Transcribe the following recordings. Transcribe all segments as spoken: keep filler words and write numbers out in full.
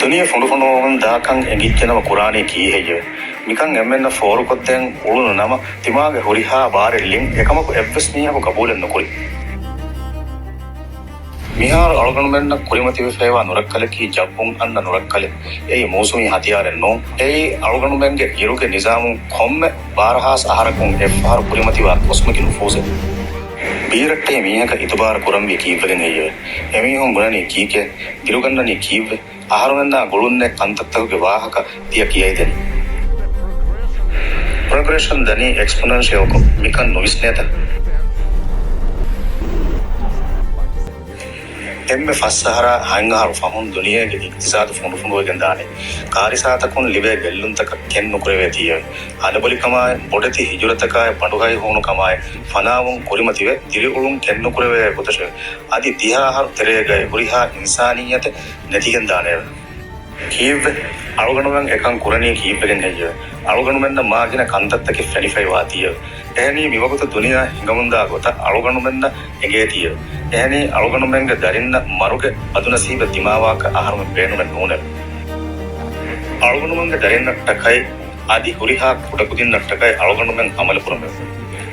ދުނިޔެ ފުނޑުފުނޑުވަމުން ދާކަން އެނގިއްޖެނަމަ ކުރާނީ ކީއްހެއްޔެވެ؟ މިކަން އެންމެންނަށް ފޯރުކޮށްދޭން އުޅުނު ނަމަ، ތިމާގެ ހުރިހާ ބާރެއް ލިން އެކަމަކު އެއްވެސް މީހަކު ގަބޫލެއް ނުކުރި. މިހާރު އަޅުގަނޑުމެންނަށް ކުރިމަތިވެފައިވާ ނުރައްކަލަކީ ޖައްވުން އަންނަ ނުރައްކަލެއް. އެއީ މޫސުމީ ހަތިޔާރެއް ނޫން. އެއީ އަޅުގަނޑުމެންގެ އިރުގެ ނިޒާމުން ކޮންމެ ބާރަހާސް އަހަރަކުން އެއްފަހަރު ކުރިމަތިވާ ކޮސްމިކް ނުފޫޒެއް. ބީރައްޓެހި މީހަކަށް އިތުބާރު ކުރަންވީ ކީއްވެގެން ހެއްޔެވެ؟ އެމީހުން ބުނަނީ ކީކޭ؟ ދިރުގަންނަނީ ކީއްވެ؟ އަހަރުމެންނާ ގުޅުންނެއް ކަންތައްތަކުގެ ވާހަކަ ތިޔަ ކިޔައިދެނީ. ޕްރޮގްރެޝަން ދަނީ އެކްސްޕޮނެންޝިއަލްކޮށް، މިކަން ނުވިސްނޭތަ؟ އެންމެ ފަސް އަހަރާ ހަތް އަހަރު ފަހުން ދުނިޔޭގެ އިގްތިސާދު ފުނޑުފުނޑުވެގެން ދާނެ. ކާރިސާތަކުން ލިބޭ ގެއްލުންތަކަށް ކެތް ނުކުރެވޭތީއެވެ. އަނބުރިކަމާއި، ބޮޑެތި ހިޖުރަތަކާއި، ބަނޑުހައި ހޫނުކަމާއި، ފަނާވުން ކުރިމަތިވެ، ދިރިއުޅުން ކެތްނުކުރެވޭ ގޮތަށެވެ. އަދި ދިހަ އަހަރު ތެރޭގައި ހުރިހާ އިންސާނިއްޔަތެއް ނެތިގެން ދާނެއެވެ. ކީއްވެ؟ އަޅުގަނޑުމެން އެކަން ކުރަނީ ކީއްވެގެން ހެއްޔެވެ؟ އަޅުގަނޑުމެންނަށް މާގިނަ ކަންތައްތަކެއް ފެނިފައިވާތީއެވެ. އެހެނީ މިވަގުތު ދުނިޔެއަށް ހިނގަމުންދާ ގޮތަށް އަޅުގަނޑުމެންނަށް އެނގޭތީއެވެ. އެހެނީ އަޅުގަނޑުމެންގެ ދަރިންނަށް މަރުގެ ބަދުނަސީބެއް ދިމާވާކަށް އަހަރުމެން ބޭނުމެއް ނޫނެވެ. އަޅުގަނޑުމެންގެ ދަރިންނަށްޓަކައި އަދި ހުރިހާ ކުޑަކުދިންނަށްޓަކައި އަޅުގަނޑުމެން އަމަލުކުރަމެވެ.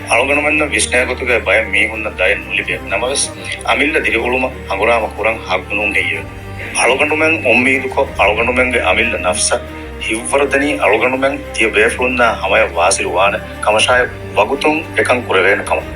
އަޅުގަނޑުމެންނަށް ވިސްނޭގޮތުގައި ބައެއް މީހުންނަށް ދަރިން ނުލިބޭ ނަމަވެސް، އަމިއްލަ ދިރިއުޅުމަށް ހަނގުރާމަ ކުރަން ހައްގު ނޫން ހެއްޔެވެ؟ އަޅުގަނޑުމެން އުއްމީދުކޮށް، އަޅުގަނޑުމެންގެ އަމިއްލަ ނަފްސަށް ހިއްވަރުދެނީ އަޅުގަނޑުމެން ތިޔަ ބޭފުޅުންނާ ހަމަޔަށް ވާސިލު ވާނެ ކަމަށާއި، ވަގުތުން އެކަން ކުރެވޭނެ ކަމަށް.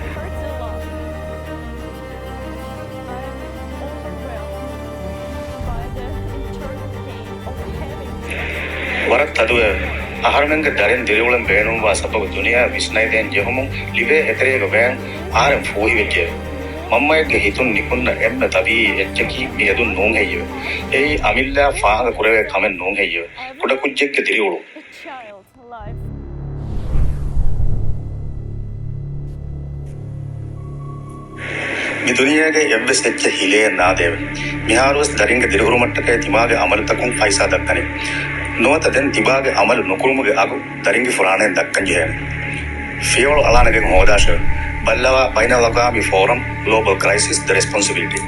ވަރަށް ތަދުވެއެވެ. އަހަރުމެންގެ ދަރިން ދިރިއުޅެން ބޭނުންވާ ސަބަބު ދުނިޔެއަށް ވިސްނައިދޭން ޖެހުމުން ލިބޭ އެތެރޭގަ ވޭން އަހަރެން ފޫހިވެއްޖެއެވެ. މަންމައެއްގެ ހިތުން ނިކުންނަ އެންމެ ޠަބީޢީ އެއްޗަކީ މި އެދުން ނޫން ހެއްޔެވެ؟ އެއީ އަމިއްލައަށް ފާހަގަ ކުރެވޭ ކަމެއް ނޫން ހެއްޔެވެ؟ ކުޑަކުއްޖެއްގެ ދިރިއުޅުން. މި ދުނިޔޭގައި އެއްވެސް އެއްޗެއް ހިލޭއެއް ނާދޭވެ. މިހާރުވެސް ދަރިންގެ ދިރިހުރުމަށްޓަކައި ތިމާގެ އަމަލުތަކުން ފައިސާ ދައްކަނީ. ނުވަތަ ދެން ތިބާގެ އަމަލު ނުކުރުމުގެ އަގު ދަރިންގެ ފުރާނައިން ދައްކަންޖެހޭނެ. ފިޔަވަޅު އަޅާނެގެން ހޯދާށެވެ. ބައްލަވާ، ބައިނަލްއަގްވާމީ ފޯރަމް، ގްލޯބަލް ކްރައިސިސް، ދަ ރެސްޕޮންސިބިލިޓީ.